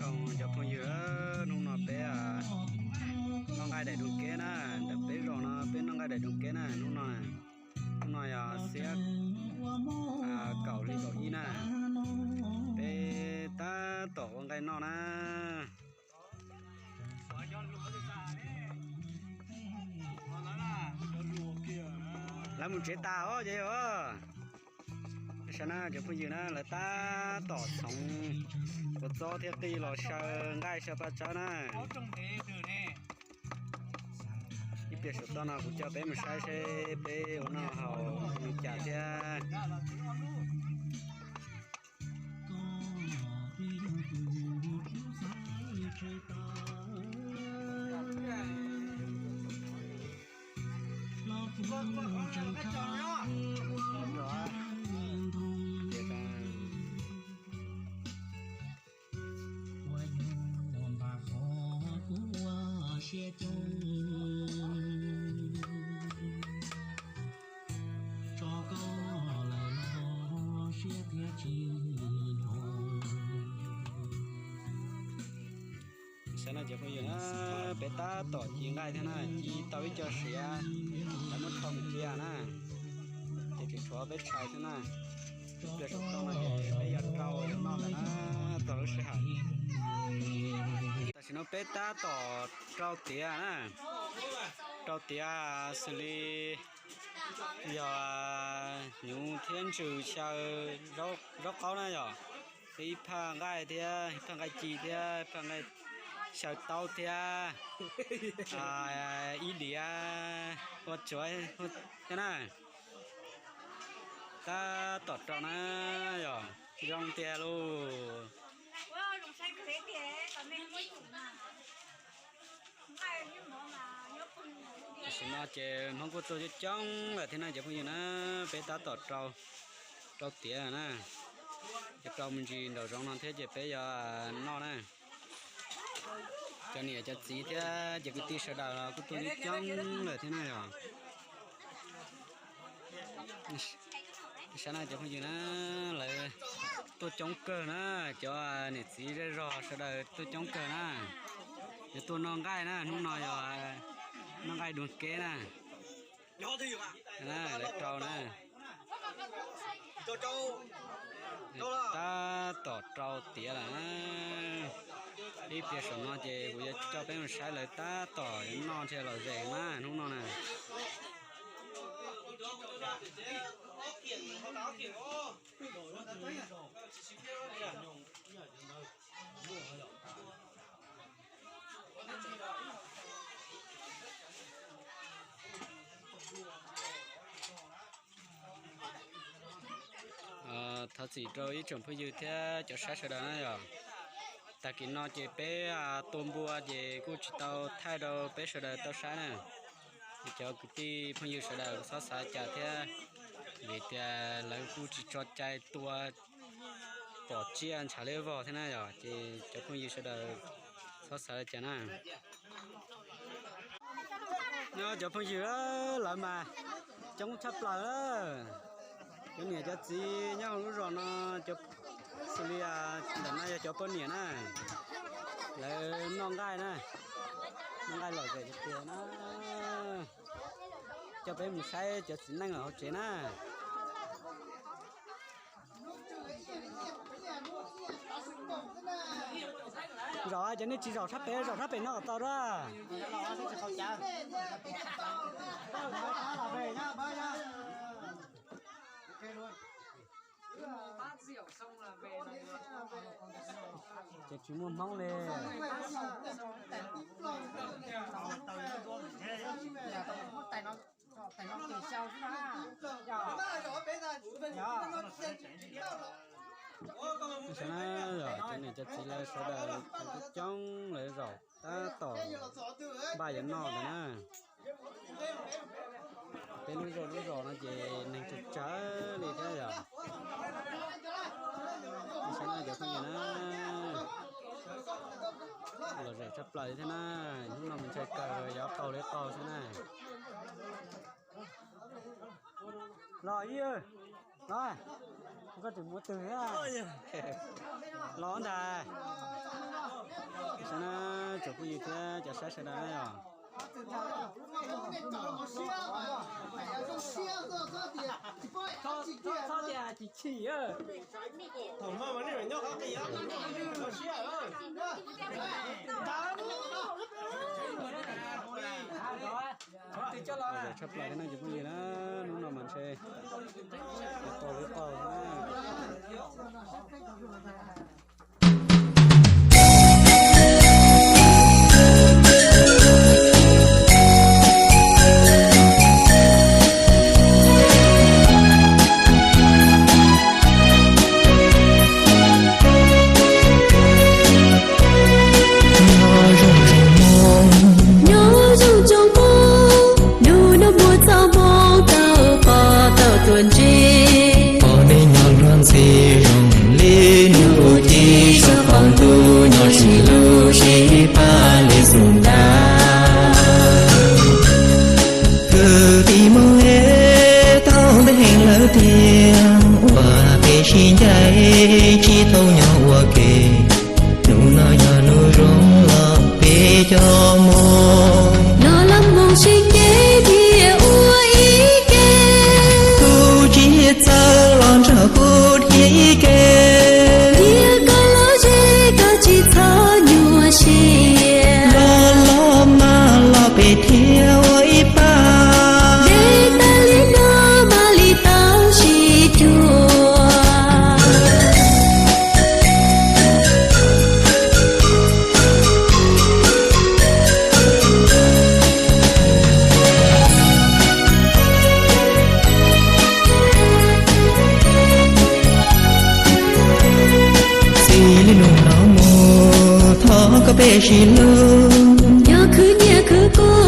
Zoo cov phooj ywg, hnub no peb noj nqaij daim dub keb na, ntawm peb zos no peb noj nqaij daim dub keb na hnub no. Hnub no yog xiab kaum hli kaum ib na, peb tab tom ua nqaij noj na. Lawv mus tsev tas os ces yog. Saib na cov phooj ywg na, lawv tab tom txhoov kua txob thiab qij los xyaw nqaij xyaw paj tsawb na. Ib pliag saum toj no kuv coj peb mus saib seb peb ua noj haus li cas thiab. Ua yus npam qhov kuv ua siab coob, tso koj lawm los siab thiab tsis hnov. Saib no cov phooj ywg na, peb tab tom ci nqaij thiab na, ci tau ib co siav, lawv muab rho mus cia na, ces tseem tshuav peb tshais xwb na. Ib pliag saum toj no ces peb yuav rau yuav noj ntawm na, txog lub sij hawm. Tam sim no peb tab tom rau tiav na, rau tiav xws li yog hnyuv thiab ntsws xyaw zaub qaub na yog, thiab ib phaj nqaij thiab ib phaj nqaij ci thiab ib phaj nqaij xyaw taub thiab ib diav ua tsuav thiab na. Tab tom rau na, yog zoo tiag lauj. Tam sim no ces Hmoob kuj tuaj coob coob lawm thiab na cov phooj ywg na, peb tab tom rau, rau tiav na, ces rau me ntsis nraum zoov no thiab ces peb yuav noj na. Cov niam cov txiv thiab cov kwv tij sawv daws los kuj tuaj coob coob lawm thiab na yog. Saib na cov phooj ywg na, lawv tuaj coob kawg na, cov niam txiv zej zog sawv daws tuaj coob kawg na. Yuav tuaj noj nqaij na, hnub no yog noj nqaij dua keb na. Lawv rau na, tab tom rau tiav lawm na. Ib pliag saum no ces kuv yuav coj peb mus saib lawv tab tom noj thiab lom zem na hnub no na. Thov txim rau ib tsoom phooj ywg thiab cov saib sawv daws na yog. Tag kis no ces peb tua npua ces kuj tsis tau thaij rau peb sawv daws tau saib na. Cov kwv tij phooj ywg sawv daws txhob xav cas thiab, vim tias lawv kuj tsis tso cai tua pom tsiaj ntshav liab vog thiab na yog, ces cov phooj ywg sawv daws txhob xav li cas na. Nyob cov phooj ywg lawv mas coob tshaj plaws. Cov niam cov txiv nyob hauv lub zos no, xws li ntawm no yog cov poj niam na, lawv noj nqaij na, noj nqaij lom zem tiag tiag na. Coj peb mus saib cov txiv neej hauv tsev na. Zaum cov nej tsis zaum sab pem, zaum sab pem no kom tau dua. Ces tsis muaj hmoob li. Saib na, cov niam cov txiv lawv sawv daws coob lawv zaum tab tom npaj yuav noj ntawd na. Peb lub zej lub zos no ces neeg tsawg tsawg li thiab yog. Saib no cov phooj ywg na, lom zem tshaj plaws li thiab na. Hnub no me ntshai kawg, yuav qaug li qaug xwb na. Los ib, los, koj tseem mus twg thiab? Los ntag. Phooj ywg thiab cov saib sawv daws na yom. Txhob tias tsis chim. Thaum no mas nej nyob qhov qis, tsis tau siab. Tshaj plaws thiab no cov phooj ywg na, hnub no mas ntshe qau li qau na. Nyob zoo zoo moo, nyob zoo zoo moo, hnub no muaj txoj hmoo tau pom tau tuaj ntsib. Pom nej nyob luag ntxhi zoo li hnub ci saum qaum ntuj, nyob sib hlub sib pab li xub ntiag. Kwv tij Hmoob es, tau ntev heev lawm tiag uas peb sib ncaim tsis tau nyob ua ke. Hnub no yog hnub zoo los peb cov Hmoob no los mus sib ncaim thiab ua ib ke. Kuv tsis txawj los nrog kuv dhia ib ke, cia koj lub zem koj tsis txhob nyuaj siab. Los los mas los peb thiaj ua ib pab, ntev tas li no mam li tau sib cuag. Txij li hnub no mus thov kom peb sib hlub, yog khwv nyiaj khwv kub